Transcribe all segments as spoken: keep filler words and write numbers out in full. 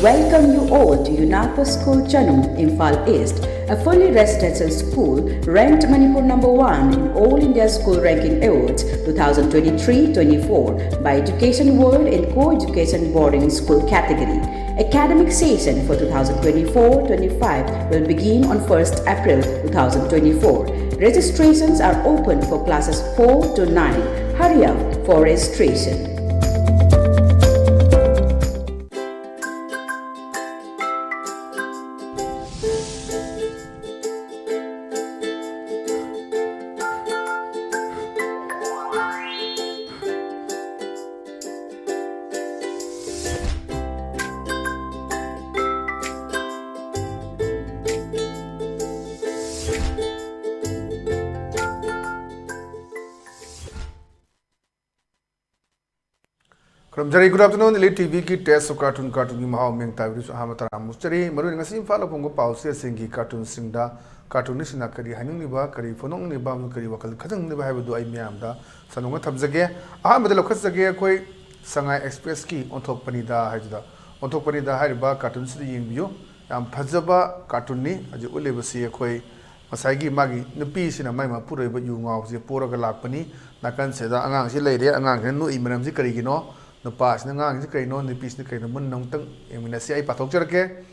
Welcome you all to UNAPO School Chanung, Imphal East, a fully residential school ranked Manipur number one in All India School Ranking Awards two thousand twenty-three twenty-four by Education World in co-education boarding school category. Academic session for two thousand twenty-four twenty-five will begin on first April two thousand twenty-four. Registrations are open for classes four to nine. Hurry up for registration. ꯈꯨꯔꯨꯝꯖꯔꯤ꯫ Good afternoon, Elite ꯇꯤꯚꯤꯒꯤ Taste of Cartoon, ꯀꯥꯔꯇꯨꯟꯒꯤ ꯃꯍꯥꯎ ꯃꯤꯡ ꯇꯥꯕꯤꯔꯤꯁꯨ ꯑꯍꯥꯟꯕ ꯇꯔꯥꯝꯅ ꯑꯣꯛꯆꯔꯤ꯫ ꯃꯔꯨꯑꯣꯏꯅ ꯉꯁꯤ ꯏꯝꯐꯥꯜꯗ ꯐꯣꯡꯕ ꯄꯥꯎꯆꯦꯁꯤꯡꯒꯤ ꯀꯥꯔꯇꯨꯟꯁꯤꯡꯗ ꯀꯥꯔꯇꯨꯟꯅꯤꯁꯤꯡꯅ ꯀꯔꯤ ꯍꯥꯏꯅꯤꯡꯂꯤꯕ, ꯀꯔꯤ ꯐꯣꯡꯗꯣꯛꯅꯤꯡꯂꯤꯕ ꯑꯃꯁꯨꯡ ꯀꯔꯤ ꯋꯥꯈꯜ ꯈꯟꯖꯅꯤꯡꯂꯤꯕ ꯍꯥꯏꯕꯗꯨ ꯑꯩ ꯃꯤꯌꯥꯝꯗ ꯁꯟꯗꯣꯛꯅ ꯊꯝꯖꯒꯦ꯫ ꯑꯍꯥꯟꯕꯗ ꯂꯧꯈꯠꯆꯒꯦ ꯑꯩꯈꯣꯏ ꯁꯉꯥꯏ ꯑꯦꯛꯁꯄ꯭ꯔꯦꯁꯀꯤ ꯑꯣꯟꯊꯣꯛꯄꯅꯤꯗ ꯍꯥꯏꯗꯨꯗ꯫ ꯑꯣꯟꯊꯣꯛꯄꯅꯤꯗ ꯍꯥꯏꯔꯤꯕ ꯀꯥꯔꯇꯨꯟꯁꯤꯗ ꯌꯦꯡꯕꯤꯌꯨ꯫ ꯌꯥꯝ ꯐꯖꯕ ꯀꯥꯔꯇꯨꯟꯅꯤ꯫ ꯍꯧꯖꯤꯛ ꯎꯠꯂꯤꯕꯁꯤ ꯑꯩꯈꯣꯏ ꯉꯁꯥꯏꯒꯤ ꯃꯥꯒꯤ ꯅꯨꯄꯤꯁꯤꯅ ꯃꯥꯏ ꯃꯄꯨꯔꯣꯏꯕ ꯌꯨ ꯉꯥꯎꯕꯁꯦ ꯄꯣꯔꯒ ꯂꯥꯛꯄꯅꯤ꯫ ꯅꯥꯀꯟꯁꯤꯗ ꯑꯉꯥꯡꯁꯤ ꯂꯩꯔꯦ꯫ ꯑꯉꯥꯡꯁꯤꯅ ꯅꯣꯛꯏ ꯃꯔꯝꯁꯤ ꯀꯔꯤꯒꯤꯅꯣ? ꯅꯨꯄꯥꯁꯤꯅ ꯉꯥꯡꯉꯤꯁꯤ ꯀꯔꯤꯅꯣ? ꯅꯨꯄꯤꯁꯤꯅ ꯀꯔꯤꯅꯣ? ꯃꯨꯟꯅ ꯑꯃꯨꯛꯇꯪ ꯌꯦꯡꯃꯤꯟꯅꯁꯤ꯫ ꯑꯩ ꯄꯥꯊꯣꯛꯆꯔꯛꯀꯦ꯫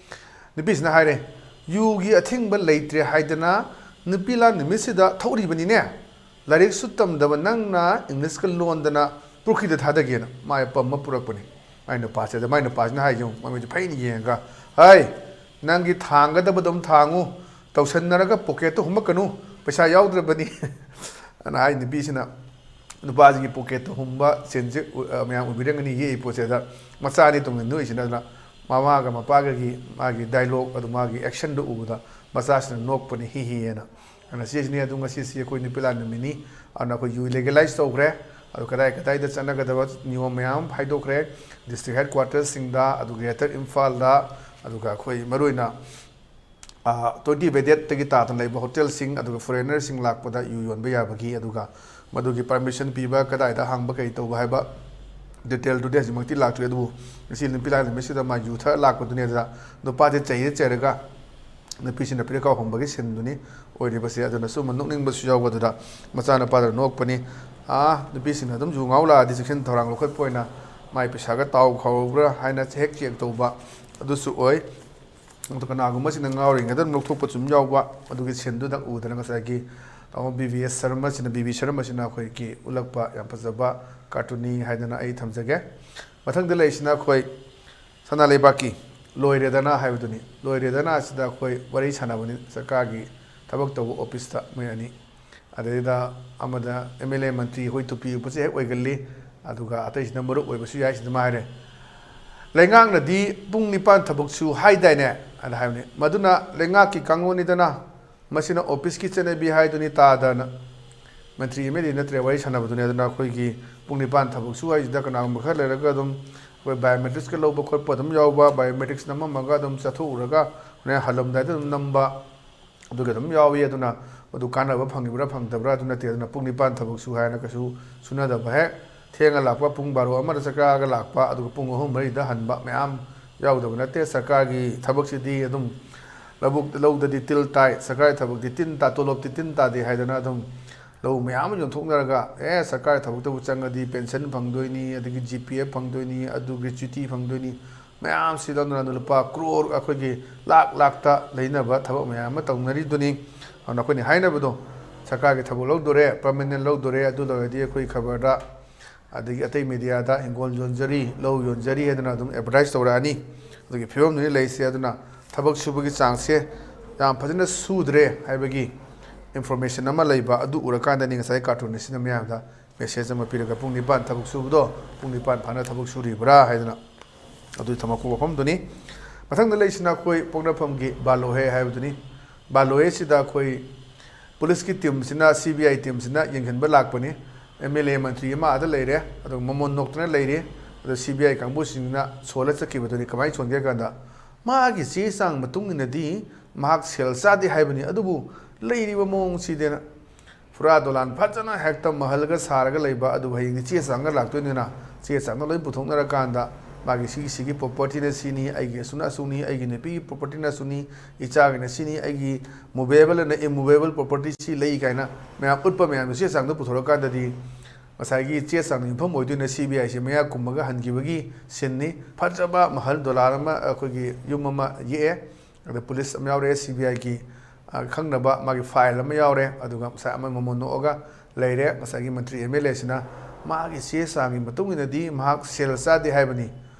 ꯅꯨꯄꯤꯁꯤꯅ ꯍꯥꯏꯔꯦ, "ꯌꯨꯒꯤ ꯑꯊꯤꯡꯕ ꯂꯩꯇ꯭ꯔꯦ ꯍꯥꯏꯗꯅ ꯅꯨꯄꯤ ꯂꯥꯟ ꯅꯨꯃꯤꯠꯁꯤꯗ ꯊꯧꯔꯤꯕꯅꯤꯅꯦ꯫ ꯂꯥꯏꯔꯤꯛꯁꯨ ꯇꯝꯗꯕ ꯅꯪꯅ ꯏꯪꯂꯤꯁꯀ ꯂꯣꯟꯗꯅ ꯄꯨꯈ꯭ꯔꯤꯗ ꯊꯥꯗꯒꯦꯅ" ꯃꯥꯏ ꯑꯄꯥꯝꯕ ꯄꯨꯔꯛꯄꯅꯤ꯫ ꯃꯥꯏ ꯅꯨꯄꯥꯁꯦ, ꯑꯗ ꯃꯥꯏ ꯅꯨꯄꯥꯁꯤꯅ ꯍꯥꯏꯁꯦ, ꯌꯦꯡꯉꯨ, ꯃꯃꯤꯠꯁꯦ ꯐꯩꯅ ꯌꯦꯡꯉꯒ, "ꯍꯩ, ꯅꯪꯒꯤ ꯊꯥꯡꯒꯗꯕꯗꯣ ꯑꯗꯨꯝ ꯊꯥꯡꯉꯨ, ꯇꯧꯁꯟꯅꯔꯒ ꯄꯣꯀꯦꯠꯇ ꯍꯨꯝꯃꯛꯀꯅꯨ, ꯄꯩꯁꯥ ꯌꯥꯎꯗ꯭ꯔꯕꯅꯤ"꯫ ꯑꯅ ꯍꯥꯏ ꯅꯨꯄꯤꯁꯤꯅ ꯅꯨꯄꯥꯁꯤꯒꯤ ꯄꯣꯀꯦꯠꯇ ꯍꯨꯝꯕ ꯁꯤꯟꯁꯦ ꯎ-, ꯑ, ꯃꯌꯥꯝ ꯎꯕꯤꯔꯝꯒꯅꯤ ꯌꯦꯛꯏ ꯄꯣꯠꯁꯦ꯫ ꯑꯗ ꯃꯆꯥꯅꯤ ꯇꯨꯡꯗ ꯅꯣꯛꯏꯁꯤꯅ, ꯑꯗꯨꯅ ꯃꯃꯥꯒ ꯃꯄꯥꯒꯒꯤ ꯃꯥꯒꯤ ꯗꯥꯏꯂꯣꯛ ꯑꯗꯨ ꯃꯥꯒꯤ ꯑꯦꯛꯁꯟꯗꯨ ꯎꯕꯗ ꯃꯆꯥꯁꯤꯅ ꯅꯣꯛꯄꯅꯤ, ꯍꯤ ꯍꯤ ꯍꯥꯏꯅ꯫ ꯑꯗꯨꯅ ꯁꯤꯁꯤꯅꯤ꯫ ꯑꯗꯨ ꯉꯁꯤꯁꯤ ꯑꯩꯈꯣꯏ ꯅꯨꯄꯤ ꯂꯥꯟ ꯅꯨꯃꯤꯠꯅꯤ꯫ ꯑꯗꯨꯅ ꯑꯩꯈꯣꯏ ꯌꯨ ꯂꯤꯒꯦꯂꯥꯏꯁ ꯇꯧꯈ꯭ꯔꯦ꯫ ꯑꯗꯨ ꯀꯗꯥꯏ ꯀꯗꯥꯏꯗ ꯆꯠꯅꯒꯗꯕ ꯅꯤꯌꯣꯝ ꯃꯌꯥꯝ ꯑꯃ ꯍꯥꯏꯗꯣꯛꯈ꯭ꯔꯦ꯫ ꯗꯤꯁꯇ꯭ꯔꯤꯛ ꯍꯦꯗ ꯀ꯭ꯋꯥꯇꯔꯁꯤꯡꯗ, ꯑꯗꯨ ꯒ꯭ꯔꯦꯇꯔ ꯏꯝꯐꯥꯜꯗ, ꯑꯗꯨꯒ ꯑꯩꯈꯣꯏ ꯃꯔꯨꯑꯣꯏꯅ, ꯑ, ꯇ꯭ꯋꯦꯟꯇꯤ ꯕꯦꯗꯦꯠꯇꯒꯤ ꯇꯥꯗꯅ ꯂꯩꯕ ꯍꯣꯇꯦꯜꯁꯤꯡ, ꯑꯗꯨꯒ ꯐꯣꯔꯦꯅꯔꯁꯤꯡ ꯂꯥꯛꯄꯗ ꯌꯨ ꯌꯣꯟꯕ ꯌꯥꯕꯒꯤ, ꯑꯗꯨꯒ ꯃꯗꯨꯒꯤ ꯄꯔꯃꯤꯁꯟ ꯄꯤꯕ, ꯀꯗꯥꯏꯗ ꯍꯥꯡꯕ, ꯀꯔꯤ ꯇꯧꯕ ꯍꯥꯏꯕ, ꯗꯤꯇꯦꯜꯗꯨꯗꯤ ꯍꯧꯖꯤꯛꯃꯛꯇꯤ ꯂꯥꯛꯇ꯭ꯔꯤ, ꯑꯗꯨꯕꯨ ꯉꯁꯤ ꯅꯨꯄꯤ ꯂꯥꯛꯂꯤꯉꯩꯁꯤꯗ ꯃꯥ ꯌꯨ ꯊꯛꯑ ꯂꯥꯛꯄꯗꯨꯅꯤ꯫ ꯑꯗꯨꯗ ꯅꯨꯄꯥꯁꯦ ꯆꯩꯔ ꯆꯩꯔꯒ ꯅꯨꯄꯤꯁꯤꯅ ꯄꯤꯔꯛ ꯀꯥꯎꯍꯣꯡꯕꯒꯤ ꯁꯤꯟꯗꯨꯅꯤ ꯑꯣꯏꯔꯤꯕꯁꯦ꯫ ꯑꯗꯨꯅ ꯁꯨꯝꯕ ꯅꯣꯛꯅꯤꯡꯕꯁꯨ ꯌꯥꯎꯕꯗꯨꯗ ꯃꯆꯥꯅꯨꯄꯥꯗꯨꯅ ꯅꯣꯛꯄꯅꯤ꯫ ꯑꯥ, ꯅꯨꯄꯤꯁꯤꯡꯅ ꯑꯗꯨꯝ ꯌꯨ ꯉꯥꯎ ꯂꯥꯛꯑꯗꯤ ꯆꯦꯛꯁꯤꯟ ꯊꯧꯔꯥꯡ ꯂꯧꯈꯠꯄ ꯑꯣꯏꯅ ꯃꯥꯏ ꯄꯩꯁꯥꯒ ꯇꯥꯎ ꯈꯥꯎꯕ꯭ꯔꯥ ꯍꯥꯏꯅ ꯍꯦꯛ ꯆꯦꯛ ꯇꯧꯕ ꯑꯗꯨꯁꯨ ꯑꯣꯏ꯫ ꯑꯗꯨ ꯀꯅꯥꯒꯨꯝꯕꯁꯤꯡꯅ ꯉꯥꯎꯔꯤꯉꯩꯗ ꯑꯗꯨꯝ ꯂꯧꯊꯣꯛꯄꯁꯨ ꯑꯗꯨꯝ ꯌꯥꯎꯕ, ꯑꯗꯨꯒꯤ ꯁꯤꯟꯗꯨꯗꯪ ꯎꯗꯅ ꯉꯁꯥꯏꯒꯤ ꯇꯥꯃꯣ ꯕꯤ ꯚꯤ ꯑꯦꯁ ꯁꯔꯃꯁꯤꯅ, ꯕꯤ ꯚꯤ ꯁꯔꯃꯁꯤꯅ ꯑꯩꯈꯣꯏꯒꯤ ꯎꯠꯂꯛꯄ ꯌꯥꯝ ꯐꯖꯕ ꯀꯥꯔꯇꯨꯟꯅꯤ ꯍꯥꯏꯗꯅ ꯑꯩ ꯊꯝꯖꯒꯦ꯫ ꯃꯊꯪꯗ ꯂꯩꯔꯤꯁꯤꯅ ꯑꯩꯈꯣꯏ ꯁꯅꯥ ꯂꯩꯕꯥꯛꯀꯤ ꯂꯣꯏꯔꯦꯗꯅ ꯍꯥꯏꯕꯗꯨꯅꯤ꯫ ꯂꯣꯏꯔꯦꯗꯅ ꯑꯁꯤꯗ ꯑꯩꯈꯣꯏ ꯋꯥꯔꯤ ꯁꯥꯟꯅꯕꯅꯤ ꯁꯔꯀꯥꯔꯒꯤ ꯊꯕꯛ ꯇꯧꯕ ꯑꯣꯐꯤꯁꯇ ꯃꯣꯏ ꯑꯅꯤ꯫ ꯑꯗꯩꯗ ꯑꯃꯗ ꯑꯦꯝ ꯑꯦꯜ ꯑꯦ ꯃꯟꯇ꯭ꯔꯤ ꯑꯩꯈꯣꯏ ꯇꯨꯄꯤ ꯎꯞꯄꯁꯦ ꯍꯦꯛ ꯑꯣꯏꯒꯜꯂꯤ, ꯑꯗꯨꯒ ꯑꯇꯩꯁꯤꯅ ꯃꯔꯨꯞ ꯑꯣꯏꯕꯁꯨ ꯌꯥꯏ, ꯁꯤꯗ ꯃꯥ ꯍꯥꯏꯔꯦ꯫ "ꯂꯩꯉꯥꯛꯅꯗꯤ ꯄꯨꯡ ꯅꯤꯄꯥꯟ ꯊꯕꯛ ꯁꯨ ꯍꯥꯏꯗꯥꯏꯅꯦ?" ꯑꯗ ꯍꯥꯏꯕꯅꯤ꯫ "ꯃꯗꯨꯅ ꯂꯩꯉꯥꯛꯀꯤ ꯀꯥꯡꯂꯣꯟꯅꯤꯗꯅ, ꯃꯁꯤꯅ ꯑꯣꯐꯤꯁꯀꯤ ꯆꯠꯅꯕꯤ ꯍꯥꯏꯗꯨꯅꯤ ꯇꯥꯗꯅ꯫" ꯃꯟꯇ꯭ꯔꯤ ꯑꯦꯝ ꯑꯦꯜ ꯑꯦ ꯅꯠꯇ꯭ꯔꯦ ꯋꯥꯔꯤ ꯁꯥꯟꯅꯕꯗꯨꯅꯤ꯫ ꯑꯗꯨꯅ ꯑꯩꯈꯣꯏꯒꯤ ꯄꯨꯡ ꯅꯤꯄꯥꯟ ꯊꯕꯛ ꯁꯨ ꯍꯥꯏꯁꯤꯗ ꯀꯅꯥꯒꯨꯝꯕ ꯈꯔ ꯂꯩꯔꯒ ꯑꯗꯨꯝ ꯑꯩꯈꯣꯏ ꯕꯥꯏꯑꯣꯃꯦꯇ꯭ꯔꯤꯛꯁꯀ ꯂꯧꯕ ꯈꯣꯠꯄ ꯑꯗꯨꯝ ꯌꯥꯎꯕ, ꯕꯥꯏꯑꯣꯃꯦꯇ꯭ꯔꯤꯛꯁ ꯅꯝꯃꯝꯃꯒ ꯑꯗꯨꯝ ꯆꯠꯊꯣꯛꯎꯔꯒ ꯍꯣꯔꯦꯟ ꯍꯜꯂꯝꯗꯥꯏꯗ ꯑꯗꯨꯝ ꯅꯝꯕ, ꯑꯗꯨꯒ ꯑꯗꯨꯝ ꯌꯥꯎꯏ꯫ ꯑꯗꯨꯅ ꯃꯗꯨ ꯀꯥꯟꯅꯕ ꯐꯪꯉꯤꯕ꯭ꯔꯥ ꯐꯪꯗꯕ꯭ꯔꯥ ꯑꯗꯨ ꯅꯠꯇꯦ꯫ ꯑꯗꯨꯅ ꯄꯨꯡ ꯅꯤꯄꯥꯟ ꯊꯕꯛ ꯁꯨ ꯍꯥꯏꯅ ꯀꯩꯁꯨ ꯁꯨꯅꯗꯕ, ꯍꯦꯛ ꯊꯦꯡꯅ ꯂꯥꯛꯄ, ꯄꯨꯡ ꯕꯥꯔꯣ ꯑꯃꯗ ꯆꯥꯛ ꯆꯥꯔꯒ ꯂꯥꯛꯄ, ꯑꯗꯨꯒ ꯄꯨꯡ ꯑꯍꯨꯝ ꯃꯔꯤꯗ ꯍꯟꯕ ꯃꯌꯥꯝ ꯌꯥꯎꯗꯕ ꯅꯠꯇꯦ꯫ ꯁꯔꯀꯥꯔꯒꯤ ꯊꯕꯛꯁꯤꯗꯤ ꯑꯗꯨꯝ ꯂꯧꯕꯨꯛ, ꯂꯧꯗꯗꯤ ꯇꯤꯜ ꯇꯥꯏ, ꯁꯔꯀꯥꯔꯒꯤ ꯊꯕꯛꯇꯤ ꯇꯤꯟ ꯇꯥ, ꯇꯣꯂꯣꯞꯇꯤ ꯇꯤꯟ ꯇꯥꯗꯦ ꯍꯥꯏꯗꯅ ꯑꯗꯨꯝ ꯂꯧ ꯃꯌꯥꯝ ꯑꯃ ꯌꯣꯟꯊꯣꯛꯅꯔꯒ, ꯑꯦ, ꯁꯔꯀꯥꯔꯒꯤ ꯊꯕꯛꯇꯕꯨ ꯆꯪꯉꯗꯤ ꯄꯦꯟꯁꯟ ꯐꯪꯗꯣꯏꯅꯤ, ꯑꯗꯒꯤ ꯖꯤ ꯄꯤ ꯑꯦꯐ ꯐꯪꯗꯣꯏꯅꯤ, ꯑꯗꯨ ꯒ꯭ꯔꯦꯆꯨꯏꯇꯤ ꯐꯪꯗꯣꯏꯅꯤ, ꯃꯌꯥꯝꯁꯤ ꯂꯧꯅꯅ ꯂꯨꯄꯥ ꯀ꯭ꯔꯣꯔ, ꯑꯩꯈꯣꯏꯒꯤ ꯂꯥꯛ ꯂꯥꯛꯇ ꯂꯩꯅꯕ ꯊꯕꯛ ꯃꯌꯥꯝ ꯑꯃ ꯇꯧꯅꯔꯤꯗꯨꯅꯤ꯫ ꯑꯗꯨꯅ ꯑꯩꯈꯣꯏꯅ ꯍꯥꯏꯅꯕꯗꯣ, ꯁꯔꯀꯥꯔꯒꯤ ꯊꯕꯛ ꯂꯧꯗꯣꯔꯦ, ꯄꯔꯃꯅꯦꯟ ꯂꯧꯗꯣꯔꯦ, ꯑꯗꯨ ꯂꯧꯔꯗꯤ ꯑꯩꯈꯣꯏ ꯈꯕꯔꯗ, ꯑꯗꯒꯤ ꯑꯇꯩ ꯃꯦꯗꯤꯌꯥꯗ ꯍꯤꯡꯒꯣꯜ ꯌꯣꯟꯖꯔꯤ, ꯂꯧ ꯌꯣꯟꯖꯔꯤ ꯍꯥꯏꯗꯅ ꯑꯗꯨꯝ ꯑꯦꯗꯚꯔꯇꯥꯏꯁ ꯇꯧꯔꯛꯑꯅꯤ꯫ ꯑꯗꯨꯒꯤ ꯐꯤꯕꯝꯗꯨꯅꯤ ꯂꯩꯔꯤꯁꯦ꯫ ꯑꯗꯨꯅ ꯊꯕꯛ ꯁꯨꯕꯒꯤ ꯆꯥꯡꯁꯦ ꯌꯥꯝ ꯐꯖꯅ ꯁꯨꯗ꯭ꯔꯦ ꯍꯥꯏꯕꯒꯤ ꯏꯟꯐꯣꯔꯃꯦꯁꯟ ꯑꯃ ꯂꯩꯕ ꯑꯗꯨ ꯎꯔꯀꯥꯟꯗꯅꯤ ꯉꯁꯥꯏ ꯀꯥꯔꯇꯨꯟ ꯑꯁꯤꯅ ꯃꯌꯥꯝꯗ ꯃꯦꯁꯦꯖ ꯑꯃ ꯄꯤꯔꯒ ꯄꯨꯡ ꯅꯤꯄꯥꯟ ꯊꯕꯛ ꯁꯨꯕꯗꯣ ꯄꯨꯡ ꯅꯤꯄꯥꯟ ꯐꯥꯅ ꯊꯕꯛ ꯁꯨꯔꯤꯕ꯭ꯔꯥ ꯍꯥꯏꯗꯅ ꯑꯗꯨ ꯊꯝꯃꯛꯄ ꯋꯥꯐꯝꯗꯨꯅꯤ꯫ ꯃꯊꯪꯗ ꯂꯩꯁꯤꯅ ꯑꯩꯈꯣꯏ ꯄꯣꯛꯅꯐꯝꯒꯤ ꯕꯥꯂꯣꯍꯦ ꯍꯥꯏꯕꯗꯨꯅꯤ꯫ ꯕꯥꯂꯣꯍꯦꯁꯤꯗ ꯑꯩꯈꯣꯏ ꯄꯨꯂꯤꯁꯀꯤ ꯇꯤꯝꯁꯤꯅ, ꯁꯤ ꯕꯤ ꯑꯥꯏ ꯇꯤꯝꯁꯤꯅ ꯌꯦꯡꯁꯤꯟꯕ ꯂꯥꯛꯄꯅꯤ꯫ ꯑꯦꯝ ꯑꯦꯜ ꯑꯦ ꯃꯟꯇ꯭ꯔꯤ ꯑꯃ ꯑꯥꯗ ꯂꯩꯔꯦ, ꯑꯗꯨꯒ ꯃꯃꯣꯟ ꯅꯣꯛꯇꯅ ꯂꯩꯔꯤ꯫ ꯑꯗꯣ ꯁꯤ ꯕꯤ ꯑꯥꯏ ꯀꯥꯡꯕꯨꯁꯤꯡꯁꯤꯅ ꯁꯣꯜꯂ ꯆꯠꯈꯤꯕꯗꯨꯅꯤ꯫ ꯀꯃꯥꯏꯅ ꯁꯣꯟꯒꯦ ꯍꯥꯏ ꯀꯥꯟꯗ, ꯃꯥꯒꯤ ꯆꯦ ꯆꯥꯡ ꯃꯇꯨꯡ ꯏꯟꯅꯗꯤ ꯃꯍꯥꯛ ꯁꯦꯜ ꯆꯥꯗꯦ ꯍꯥꯏꯕꯅꯤ, ꯑꯗꯨꯕꯨ ꯂꯩꯔꯤꯕ ꯃꯑꯣꯡꯁꯤꯗꯅ ꯐꯨꯔꯥ ꯗꯣꯂꯥꯟ ꯐꯖꯅ ꯍꯦꯛꯇ ꯃꯍꯜꯒ ꯁꯥꯔꯒ ꯂꯩꯕ ꯑꯗꯨꯕꯨ ꯍꯌꯦꯡꯗꯤ ꯆꯦ ꯆꯥꯡꯒ ꯂꯥꯛꯇꯣꯏꯅꯤꯅ ꯆꯦ ꯆꯥꯡꯗꯣ ꯂꯣꯏ ꯄꯨꯊꯣꯛꯅꯔꯀꯥꯟꯗ, ꯃꯥꯒꯤ ꯁꯤꯒꯤ, ꯁꯤꯒꯤ propertyꯅ ꯁꯤꯅꯤ, ꯑꯩꯒꯤ ꯑꯁꯨꯅ ꯑꯁꯨꯅꯤ, ꯑꯩꯒꯤ ꯅꯨꯄꯤꯒꯤ propertyꯅ ꯑꯁꯨꯅꯤ, ꯏꯆꯥꯒꯤꯅ ꯁꯤꯅꯤ, ꯑꯩꯒꯤ movable ꯑꯅ immovable property ꯁꯤ ꯂꯩ ꯀꯥꯏꯅ ꯃꯌꯥꯝ ꯎꯠꯄ ꯃꯌꯥꯝꯗꯣ ꯆꯦ ꯆꯥꯡꯗꯣ ꯄꯨꯊꯣꯔꯀꯥꯟꯗꯗꯤ, ꯉꯁꯥꯏꯒꯤ ꯆꯦ ꯆꯥꯡꯅ ꯌꯨꯝꯐꯝ ꯑꯣꯏꯗꯣꯏꯅ ꯁꯤ ꯕꯤ ꯑꯥꯏꯁꯤ ꯃꯌꯥ ꯀꯨꯝꯃꯒ ꯍꯟꯈꯤꯕꯒꯤ ꯁꯤꯟꯅꯤ꯫ ꯐꯖꯕ ꯃꯍꯜ ꯗꯣꯂꯥꯔ ꯑꯃ, ꯑꯩꯈꯣꯏꯒꯤ ꯌꯨꯝ ꯑꯃ ꯌꯦꯛꯑꯦ꯫ ꯑꯗ ꯄꯨꯂꯤꯁ ꯑꯃ ꯌꯥꯎꯔꯦ, ꯁꯤ ꯕꯤ ꯑꯥꯏꯒꯤ ꯈꯪꯅꯕ ꯃꯥꯒꯤ ꯐꯥꯏꯜ ꯑꯃ ꯌꯥꯎꯔꯦ꯫ ꯑꯗꯨꯒ ꯉꯁꯥꯏ ꯑꯃ ꯃꯃꯣꯟ ꯅꯣꯛꯑꯒ ꯂꯩꯔꯦ꯫ ꯉꯁꯥꯏꯒꯤ ꯃꯟꯇ꯭ꯔꯤ ꯑꯦꯝ ꯑꯦꯜ ꯑꯦꯁꯤꯅ ꯃꯥꯒꯤ ꯆꯦ ꯆꯥꯡꯒꯤ ꯃꯇꯨꯡ ꯏꯟꯅꯗꯤ ꯃꯍꯥꯛ ꯁꯦꯜ ꯆꯥꯗꯦ ꯍꯥꯏꯕꯅꯤ꯫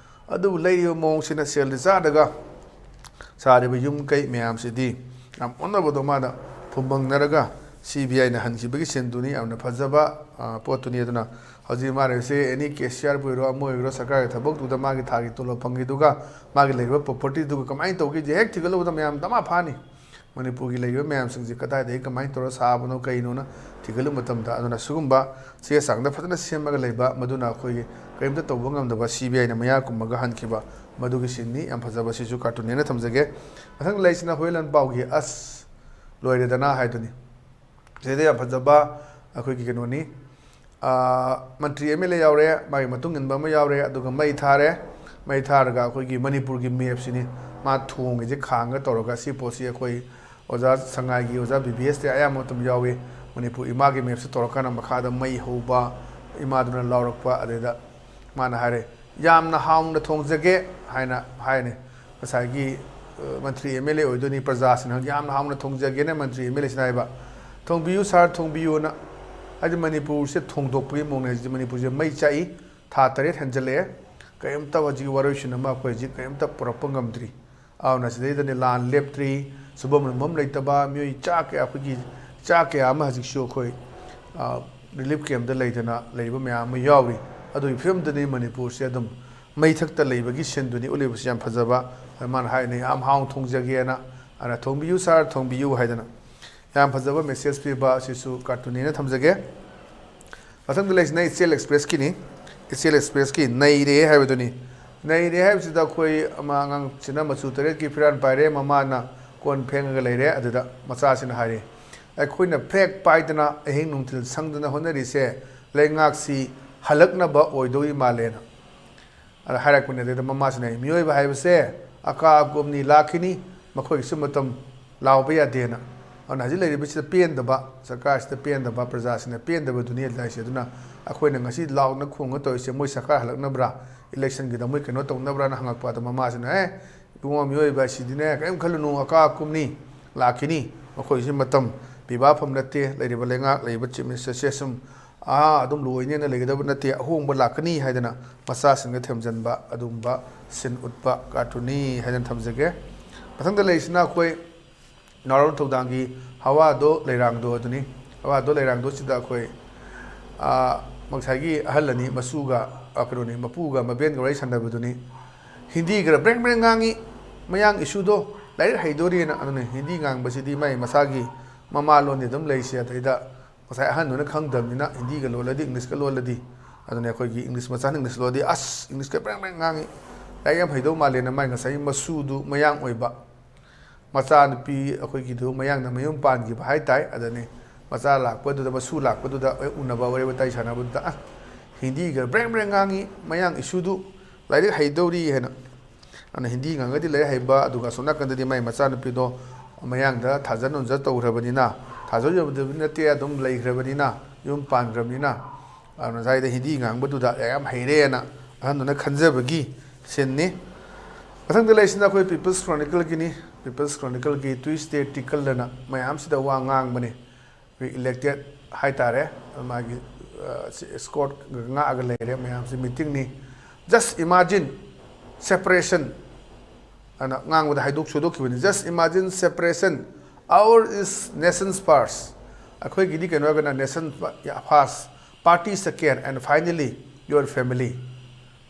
ꯑꯗꯨꯕꯨ ꯂꯩꯔꯤꯕ ꯃꯑꯣꯡꯁꯤꯅ ꯁꯦꯜꯗꯤ ꯆꯥꯗ꯭ꯔꯒ ꯁꯥꯔꯤꯕ ꯌꯨꯝ ꯀꯩ ꯃꯌꯥꯝꯁꯤꯗꯤ ꯌꯥꯝ ꯑꯣꯟꯅꯕꯗꯣ ꯃꯥꯅ ꯐꯨꯝꯕꯪꯅꯔꯒ ꯁꯤ ꯕꯤ ꯑꯥꯏꯅ ꯍꯟꯈꯤꯕꯒꯤ ꯁꯤꯟꯗꯨꯅꯤ꯫ ꯌꯥꯝꯅ ꯐꯖꯕ, ꯑ, ꯄꯣꯠꯇꯨꯅꯤ꯫ ꯑꯗꯨꯅ ꯍꯧꯖꯤꯛ ꯃꯥꯅ ꯍꯥꯏꯔꯤꯁꯦ ꯑꯦꯅꯤ ꯀꯦꯁꯤꯌꯥꯔꯕꯨ ꯑꯣꯏꯔꯣ, ꯑꯃ ꯑꯣꯏꯔꯣ, ꯁꯔꯀꯥꯔꯒꯤ ꯊꯕꯛꯇꯨꯗ ꯃꯥꯒꯤ ꯊꯥꯒꯤ ꯇꯣꯂꯣꯞ ꯐꯪꯈꯤꯗꯨꯒ ꯃꯥꯒꯤ ꯂꯩꯔꯤꯕ propertyꯗꯨꯒ ꯀꯃꯥꯏꯅ ꯇꯧꯒꯦꯁꯦ ꯍꯦꯛ ꯊꯤꯒꯠꯂꯨꯕꯗ ꯃꯌꯥꯝ ꯗꯃꯥ ꯐꯥꯅꯤ꯫ ꯃꯅꯤꯄꯨꯔꯒꯤ ꯂꯩꯔꯤꯕ ꯃꯌꯥꯝꯁꯤꯡꯁꯦ ꯀꯗꯥꯏꯗꯒꯤ ꯀꯃꯥꯏꯅ ꯇꯧꯔ ꯁꯥꯕꯅꯣ, ꯀꯩꯅꯣꯅ ꯊꯤꯒꯠꯂꯨꯕ ꯃꯇꯝꯗ, ꯑꯗꯨꯅ ꯁꯤꯒꯨꯝꯕ ꯆꯦ ꯆꯥꯡꯗ ꯐꯖꯅ ꯁꯦꯝꯃꯒ ꯂꯩꯕ, ꯃꯗꯨꯅ ꯑꯩꯈꯣꯏꯒꯤ ꯀꯔꯤꯝꯇ ꯇꯧꯕ ꯉꯝꯗꯕ ꯁꯤ ꯕꯤ ꯑꯥꯏꯅ ꯃꯌꯥ ꯀꯨꯝꯃꯒ ꯍꯟꯈꯤꯕ, ꯃꯗꯨꯒꯤ ꯁꯤꯟꯅꯤ꯫ ꯌꯥꯝ ꯐꯖꯕ, ꯁꯤꯁꯨ ꯀꯥꯔꯇꯨꯟꯅꯦꯅ ꯊꯝꯖꯒꯦ꯫ ꯃꯊꯪ ꯂꯩꯁꯤꯅ ꯍꯨꯏ ꯂꯟꯄꯥꯎꯒꯤ ꯑꯁ ꯂꯣꯏꯔꯦꯗꯅ ꯍꯥꯏꯗꯨꯅꯤ꯫ ꯁꯤꯗ ꯌꯥꯝ ꯐꯖꯕ ꯑꯩꯈꯣꯏꯒꯤ ꯀꯩꯅꯣꯅꯤ, ꯑꯥ, ꯃꯟꯇ꯭ꯔꯤ ꯑꯦꯝ ꯑꯦꯜ ꯑꯦ ꯌꯥꯎꯔꯦ, ꯃꯥꯒꯤ ꯃꯇꯨꯡ ꯏꯟꯕ ꯑꯃ ꯌꯥꯎꯔꯦ, ꯑꯗꯨꯒ ꯃꯩ ꯊꯥꯔꯦ꯫ ꯃꯩ ꯊꯥꯔꯒ ꯑꯩꯈꯣꯏꯒꯤ ꯃꯅꯤꯄꯨꯔꯒꯤ ꯃꯦꯞꯁꯤꯅꯤ ꯃꯥ ꯊꯣꯡꯉꯤꯁꯦ, ꯈꯥꯡꯒ ꯇꯧꯔꯒ꯫ ꯁꯤ ꯄꯣꯠꯁꯤ ꯑꯩꯈꯣꯏ ꯑꯣꯖꯥ ꯁꯉꯥꯏꯒꯤ ꯑꯣꯖꯥ ꯕꯤ ꯕꯤ ꯑꯦꯁꯇꯤ ꯑꯌꯥꯝꯕ ꯃꯇꯝ ꯌꯥꯎꯏ꯫ ꯃꯅꯤꯄꯨꯔ ꯏꯃꯥꯒꯤ ꯃꯦꯞꯁꯦ ꯇꯧꯔꯀꯥꯟꯗ ꯃꯈꯥꯗ ꯃꯩ ꯍꯧꯕ, ꯏꯃꯥꯗꯨꯅ ꯂꯥꯎꯔꯛꯄ, ꯑꯗꯩꯗ ꯃꯥꯅ ꯍꯥꯏꯔꯦ, "ꯌꯥꯝꯅ ꯍꯥꯎꯅ ꯊꯣꯡꯖꯒꯦ" ꯍꯥꯏꯅ ꯍꯥꯏꯅꯤ꯫ ꯉꯁꯥꯏꯒꯤ, ꯑ, ꯃꯟꯇ꯭ꯔꯤ ꯑꯦꯝ ꯑꯦꯜ ꯑꯦ ꯑꯣꯏꯗꯣꯏꯅꯤ, ꯄ꯭ꯔꯖꯥꯁꯤꯡꯅ ꯌꯥꯝꯅ ꯍꯥꯎꯅ ꯊꯣꯡꯖꯒꯦꯅ ꯃꯟꯇ꯭ꯔꯤ ꯑꯦꯝ ꯑꯦꯜ ꯑꯦꯁꯤꯅ ꯍꯥꯏꯕ꯫ "ꯊꯣꯡꯕꯤꯌꯨ ꯁꯥꯔ, ꯊꯣꯡꯕꯤꯌꯨꯅ"꯫ ꯍꯥꯏꯗꯤ ꯃꯅꯤꯄꯨꯔꯁꯦ ꯊꯣꯡꯗꯣꯛꯄꯒꯤ ꯃꯑꯣꯡꯅꯦ꯫ ꯍꯧꯖꯤꯛ ꯃꯅꯤꯄꯨꯔꯁꯦ ꯃꯩ ꯆꯥꯛꯏ, ꯊꯥ ꯇꯔꯦꯠ ꯍꯦꯟꯖꯜꯂꯛꯑꯦ, ꯀꯔꯤꯝꯇ ꯍꯧꯖꯤꯛ ꯋꯥꯔꯣꯏꯁꯤꯟ ꯑꯃ ꯑꯩꯈꯣꯏ ꯍꯧꯖꯤꯛ ꯀꯔꯤꯝꯇ ꯄꯨꯔꯛꯄ ꯉꯝꯗ꯭ꯔꯤ꯫ ꯑꯗꯨꯅ ꯁꯤꯗꯩꯗꯅꯦ ꯂꯥꯟ ꯂꯦꯞꯇ꯭ꯔꯤ, ꯁꯨꯐꯝ ꯅꯣꯝꯐꯝ ꯂꯩꯇꯕ, ꯃꯤꯑꯣꯏ ꯆꯥ ꯀꯌꯥ, ꯑꯩꯈꯣꯏꯒꯤ ꯆꯥ ꯀꯌꯥ ꯑꯃ ꯍꯧꯖꯤꯛꯁꯨ ꯑꯩꯈꯣꯏ, ꯑ, ꯔꯤꯂꯤꯐ ꯀꯦꯝꯞꯇ ꯂꯩꯗꯅ ꯂꯩꯔꯤꯕ ꯃꯌꯥꯝ ꯑꯃ ꯌꯥꯎꯔꯤ꯫ ꯑꯗꯨꯒꯤ ꯐꯤꯕꯝꯗꯅꯤ ꯃꯅꯤꯄꯨꯔꯁꯦ ꯑꯗꯨꯝ ꯃꯩꯊꯛꯇ ꯂꯩꯕꯒꯤ ꯁꯤꯟꯗꯨꯅꯤ ꯎꯠꯂꯤꯕꯁꯤ꯫ ꯌꯥꯝ ꯐꯖꯕ, ꯃꯥꯅ ꯍꯥꯏꯅꯤ, "ꯌꯥꯝ ꯍꯥꯎꯅ ꯊꯣꯡꯖꯒꯦꯅ", ꯑꯗꯨꯅ "ꯊꯣꯡꯕꯤꯌꯨ ꯁꯥꯔ, ꯊꯣꯡꯕꯤꯌꯨ" ꯍꯥꯏꯗꯅ ꯌꯥꯝ ꯐꯖꯕ ꯃꯦꯁꯦꯖ ꯄꯤꯕ ꯑꯁꯤꯁꯨ ꯀꯥꯔꯇꯨꯟꯅꯦꯅ ꯊꯝꯖꯒꯦ꯫ ꯃꯊꯪꯗ ꯂꯩꯁꯤꯅ ꯏꯆꯦꯜ ꯑꯦꯛꯁꯄ꯭ꯔꯦꯁꯀꯤꯅꯤ꯫ ꯏꯆꯦꯜ ꯑꯦꯛꯁꯄ꯭ꯔꯦꯁꯀꯤ ꯅꯩꯔꯦ ꯍꯥꯏꯕꯗꯨꯅꯤ꯫ ꯅꯩꯔꯦ ꯍꯥꯏꯕꯁꯤꯗ ꯑꯩꯈꯣꯏ ꯑꯃ ꯑꯉꯥꯡꯁꯤꯅ ꯃꯆꯨ ꯇꯔꯦꯠꯀꯤ ꯐꯤꯔꯥꯜ ꯄꯥꯏꯔꯦ, ꯃꯃꯥꯅ ꯀꯣꯟ ꯐꯦꯡꯉꯒ ꯂꯩꯔꯦ꯫ ꯑꯗꯨꯗ ꯃꯆꯥꯁꯤꯅ ꯍꯥꯏꯔꯦ, "ꯑꯩꯈꯣꯏꯅ ꯐ꯭ꯂꯦꯛ ꯄꯥꯏꯗꯅ ꯑꯍꯤꯡ ꯅꯨꯡꯊꯤꯜ ꯁꯪꯗꯅ ꯍꯣꯠꯅꯔꯤꯁꯦ ꯂꯩꯉꯥꯛꯁꯤ ꯍꯜꯂꯛꯅꯕ ꯑꯣꯏꯗꯧꯔꯤ ꯃꯥꯜꯂꯦꯅ꯫ ꯑꯗ ꯍꯥꯏꯔꯛꯄꯅꯦ꯫ ꯑꯗꯩꯗ ꯃꯃꯥꯁꯤꯅ, "ꯃꯤꯑꯣꯏꯕ ꯍꯥꯏꯕꯁꯦ ꯑꯀꯥ ꯑꯀꯨꯝꯅꯤ, ꯂꯥꯛꯈꯤꯅꯤ, ꯃꯈꯣꯏꯒꯤꯁꯨ ꯃꯇꯝ ꯂꯥꯎꯕ ꯌꯥꯗꯦꯅ"꯫ ꯑꯗꯨꯅ ꯍꯧꯖꯤꯛ ꯂꯩꯔꯤꯕꯁꯤꯗ ꯄꯦꯟꯗꯕ, ꯁꯔꯀꯥꯔꯁꯤꯗ ꯄꯦꯟꯗꯕ, ꯄ꯭ꯔꯖꯥꯁꯤꯡꯅ ꯄꯦꯟꯗꯕꯗꯨꯅꯤ ꯂꯩꯔꯤꯁꯦ꯫ ꯑꯗꯨꯅ ꯑꯩꯈꯣꯏꯅ ꯉꯁꯤ ꯂꯥꯎꯅ ꯈꯣꯡꯅ ꯇꯧꯔꯤꯁꯦ, ꯃꯣꯏ ꯁꯔꯀꯥꯔ ꯍꯜꯂꯛꯅꯕ꯭ꯔꯥ, ꯏꯂꯦꯛꯁꯟꯒꯤꯗ ꯃꯣꯏ ꯀꯩꯅꯣ ꯇꯧꯅꯕ꯭ꯔꯥꯅ ꯍꯪꯉꯛꯄ꯫ ꯑꯗꯣ ꯃꯃꯥꯁꯤꯅ, "ꯑꯦ, ꯏꯕꯨꯡꯉꯣ, ꯃꯤꯑꯣꯏꯕ ꯍꯥꯏꯁꯤꯗꯤꯅꯦ, ꯀꯔꯤꯝ ꯈꯜꯂꯨꯅꯨ, ꯑꯀꯥ ꯑꯀꯨꯝꯅꯤ, ꯂꯥꯛꯈꯤꯅꯤ, ꯃꯈꯣꯏꯁꯤ ꯃꯇꯝ ꯄꯤꯕ ꯐꯝ ꯅꯠꯇꯦ, ꯂꯩꯔꯤꯕ ꯂꯩꯉꯥꯛ, ꯂꯩꯔꯤꯕ ꯆꯤꯐ ꯃꯤꯅꯤꯁꯇꯔꯁꯦ ꯁꯨꯝ ꯑꯥ ꯑꯗꯨꯝ ꯂꯣꯏꯅꯦꯅ ꯂꯩꯒꯗꯕ ꯅꯠꯇꯦ, ꯑꯍꯣꯡꯕ ꯂꯥꯛꯀꯅꯤ" ꯍꯥꯏꯗꯅ ꯃꯆꯥꯁꯤꯡꯗ ꯊꯦꯝꯖꯤꯟꯕ ꯑꯗꯨꯒꯨꯝꯕ ꯁꯤꯟ ꯎꯠꯄ ꯀꯥꯔꯇꯨꯟꯅꯤ ꯍꯥꯏꯗꯅ ꯊꯝꯖꯒꯦ꯫ ꯃꯊꯪꯗ ꯂꯩꯔꯤꯁꯤꯅ ꯑꯩꯈꯣꯏ ꯅꯥꯔꯣꯟ ꯊꯧꯗꯥꯡꯒꯤ ꯍꯋꯥꯗꯣ ꯂꯩꯔꯥꯡꯗꯣ ꯑꯗꯨꯅꯤ꯫ ꯍꯋꯥꯗꯣ ꯂꯩꯔꯥꯡꯗꯣꯁꯤꯗ ꯑꯩꯈꯣꯏ, ꯑꯥ, ꯉꯁꯥꯏꯒꯤ ꯑꯍꯜ ꯑꯅꯤ, ꯃꯆꯨꯒ, ꯑꯥ, ꯀꯩꯅꯣꯅꯤ, ꯃꯄꯨꯒ ꯃꯕꯦꯟꯒ ꯋꯥꯔꯤ ꯁꯥꯟꯅꯕꯗꯨꯅꯤ꯫ ꯍꯤꯟꯗꯤꯒ ꯕ꯭ꯔꯦꯡ ꯕ꯭ꯔꯦꯡ ꯉꯥꯡꯉꯤ, ꯃꯌꯥꯡ ꯏꯁꯨꯗꯣ ꯂꯥꯏꯔꯤꯛ ꯍꯩꯗꯣꯔꯤꯅ꯫ ꯑꯗꯨꯅ ꯍꯤꯟꯗꯤ ꯉꯥꯡꯕꯁꯤꯗꯤ ꯃꯥꯏ ꯃꯁꯥꯒꯤ ꯃꯃꯥ ꯂꯣꯟꯗꯤ ꯑꯗꯨꯝ ꯂꯩꯁꯦ꯫ ꯑꯗꯩꯗ ꯉꯁꯥꯏ ꯑꯍꯟꯗꯨꯅ ꯈꯪꯗꯕꯅꯤꯅ ꯍꯤꯟꯗꯤꯒ ꯂꯣꯜꯂꯗꯤ, ꯏꯪꯂꯤꯁꯀ ꯂꯣꯜꯂꯗꯤ, ꯑꯗꯨꯅ ꯑꯩꯈꯣꯏꯒꯤ ꯏꯪꯂꯤꯁ ꯃꯆꯥꯅ ꯏꯪꯂꯤꯁ ꯂꯣꯜꯂꯗꯤ, "ꯑꯁ, ꯏꯪꯂꯤꯁꯀ ꯕ꯭ꯔꯦꯡ ꯕ꯭ꯔꯦꯡ ꯉꯥꯡꯉꯤ, ꯂꯥꯏꯔꯤꯛ ꯌꯥꯝ ꯍꯩꯗꯧ ꯃꯥꯜꯂꯦꯅ", ꯃꯥꯏ ꯉꯁꯥꯏꯒꯤ ꯃꯆꯨꯗꯨ ꯃꯌꯥꯡ ꯑꯣꯏꯕ, ꯃꯆꯥꯅꯨꯄꯤ ꯑꯩꯈꯣꯏꯒꯤꯗꯨ ꯃꯌꯥꯡꯗ ꯃꯌꯨꯝ ꯄꯥꯟꯈꯤꯕ ꯍꯥꯏ ꯇꯥꯏ꯫ ꯑꯗꯨꯅꯤ ꯃꯆꯥ ꯂꯥꯛꯄꯗꯨꯗ, ꯃꯁꯨ ꯂꯥꯛꯄꯗꯨꯗ ꯍꯦꯛ ꯎꯅꯕ, ꯋꯥꯔꯤ ꯋꯥꯇꯥꯏ ꯁꯥꯟꯅꯕꯗꯨꯗ, "ꯑ, ꯍꯤꯟꯗꯤꯒ ꯕ꯭ꯔꯦꯡ ꯕ꯭ꯔꯦꯡ ꯉꯥꯡꯉꯤ, ꯃꯌꯥꯡ ꯏꯁꯨꯗꯨ ꯂꯥꯏꯔꯤꯛ ꯍꯩꯗꯧꯔꯤ" ꯍꯥꯏꯅ꯫ ꯑꯗꯨꯅ ꯍꯤꯟꯗꯤ ꯉꯥꯡꯉꯗꯤ ꯂꯥꯏꯔꯤꯛ ꯍꯩꯕ, ꯑꯗꯨꯒ ꯑꯁꯣꯝ ꯅꯥꯀꯟꯗꯗꯤ ꯃꯥꯏ ꯃꯆꯥꯅꯨꯄꯤꯗꯣ ꯃꯌꯥꯡꯗ ꯊꯥꯖ ꯅꯨꯡꯖ ꯇꯧꯈ꯭ꯔꯕꯅꯤꯅ, ꯊꯥꯖꯔꯨꯕꯗꯤ ꯅꯠꯇꯦ, ꯑꯗꯨꯝ ꯂꯩꯈ꯭ꯔꯕꯅꯤꯅ, ꯌꯨꯝ ꯄꯥꯟꯈ꯭ꯔꯕꯅꯤꯅ, ꯑꯗꯨꯅ ꯉꯁꯥꯏꯗ ꯍꯤꯟꯗꯤ ꯉꯥꯡꯕꯗꯨꯗ ꯌꯥꯝ ꯍꯩꯔꯦꯅ ꯑꯍꯟꯗꯨꯅ ꯈꯟꯖꯕꯒꯤ ꯁꯤꯟꯅꯤ꯫ ꯃꯊꯪꯗ ꯂꯩꯔꯤꯁꯤꯅ ꯑꯩꯈꯣꯏ ꯄꯤꯄꯜꯁ ꯀ꯭ꯔꯣꯅꯤꯀꯜꯒꯤꯅꯤ꯫ ꯄꯤꯄꯜꯁ ꯀ꯭ꯔꯣꯅꯤꯀꯜꯒꯤ ꯇ꯭ꯌꯨꯁꯗꯦ ꯇꯤꯀꯜ ꯑꯅ ꯃꯌꯥꯝꯁꯤꯗ ꯋꯥ ꯉꯥꯡꯕꯅꯤ꯫ ꯔꯤ ꯏꯂꯦꯛꯇꯦꯠ ꯍꯥꯏꯇꯥꯔꯦ, ꯃꯥꯒꯤ, ꯑ, ꯁꯤ ꯏꯁꯀꯣꯔꯠ ꯉꯥꯛꯑꯒ ꯂꯩꯔꯦ ꯃꯌꯥꯝꯁꯤ, ꯃꯤꯇꯤꯡꯅꯤ꯫ Just imagine separation ꯑꯅ ꯉꯥꯡꯕꯗ ꯍꯥꯏꯗꯣꯛ ꯁꯣꯏꯗꯣꯛꯈꯤꯕꯅꯤ꯫ "Just imagine separation, our is nation's first", ꯑꯩꯈꯣꯏꯒꯤꯗꯤ ꯀꯩꯅꯣ ꯍꯥꯏꯔꯒꯅ "Nation first, party second, and finally your family",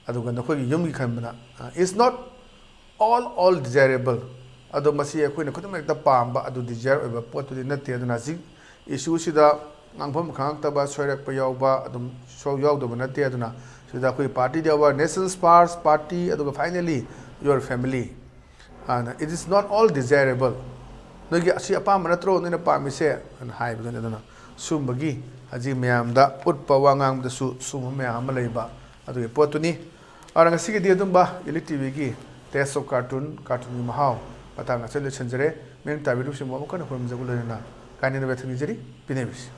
ꯑꯗꯨꯒ ꯅꯈꯣꯏꯒꯤ ꯌꯨꯝꯒꯤ ꯈꯟꯕꯅ, "It's not all, all desirable", ꯑꯗꯣ ꯃꯁꯤ ꯑꯩꯈꯣꯏꯅ ꯈꯨꯗꯤꯡꯃꯛꯇ ꯄꯥꯝꯕ ꯑꯗꯨ ꯗꯤꯖꯥꯌꯔ ꯑꯣꯏꯕ ꯄꯣꯠꯇꯨꯗꯤ ꯅꯠꯇꯦ꯫ ꯑꯗꯨꯅ ꯍꯧꯖꯤꯛ ꯏꯁꯨꯁꯤꯗ ꯉꯥꯡꯐꯝ ꯈꯪꯉꯛꯇꯕ, ꯁꯣꯏꯔꯛꯄ ꯌꯥꯎꯕ ꯑꯗꯨꯝ ꯁꯣꯏ-, ꯌꯥꯎꯗꯕ ꯅꯠꯇꯦ꯫ ꯑꯗꯨꯅ ꯁꯤꯗ ꯑꯩꯈꯣꯏ ꯄꯥꯔꯇꯤꯗꯤ our nation's first, party, ꯑꯗꯨꯒ finally your family꯫ ꯑꯗꯨꯅ "It is not all desirable", ꯅꯣꯏꯒꯤ ꯑꯁꯤ ꯑꯄꯥꯝꯕ ꯅꯠꯇ꯭ꯔꯣ ꯅꯣꯏꯅ ꯄꯥꯝꯃꯤꯁꯦ ꯑꯅ ꯍꯥꯏꯕꯗꯨꯅꯤ꯫ ꯑꯗꯨꯅ ꯁꯨꯝꯕꯒꯤ ꯍꯧꯖꯤꯛ ꯃꯌꯥꯝꯗ ꯎꯠꯄ, ꯋꯥ ꯉꯥꯡꯕꯗꯁꯨ ꯁꯤꯒꯨꯝꯕ ꯃꯌꯥꯝ ꯑꯃ ꯂꯩꯕ ꯑꯗꯨꯒꯤ ꯄꯣꯠꯇꯨꯅꯤ꯫ ꯑꯗꯨꯅ ꯉꯁꯤꯒꯤꯗꯤ ꯑꯗꯨꯝꯕ ꯏꯂꯤꯠ ꯇꯤꯚꯤꯒꯤ Taste of Cartoon, ꯀꯥꯔꯇꯨꯟꯒꯤ ꯃꯍꯥꯎ ꯃꯇꯥꯡ ꯑꯁꯤꯗ ꯂꯣꯏꯁꯤꯟꯖꯔꯦ꯫ ꯃꯤꯠꯌꯦꯡ ꯇꯥꯕꯤꯔꯤꯕꯁꯤꯡꯕꯨ ꯑꯃꯨꯛ ꯍꯟꯅ ꯈꯨꯔꯨꯝꯖꯕ ꯂꯣꯏꯅꯅ ꯀꯥꯏꯅꯅꯕ ꯌꯥꯊꯪ ꯅꯤꯖꯔꯤ꯫ ꯄꯤꯅꯕꯤꯁꯤ꯫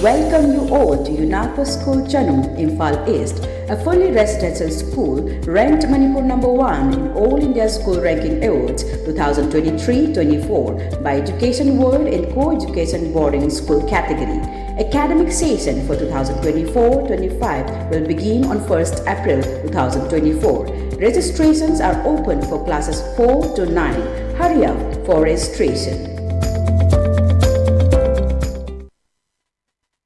Welcome you all to UNACO School Chanum, Imphal East, a fully residential school ranked Manipur number one in All India School Ranking Awards twenty twenty-three twenty-four by Education World in Co-Education Boarding School category. Academic session for twenty twenty-four twenty-five will begin on first April twenty twenty-four. Registrations are open for classes four to nine. Hurry up for registration.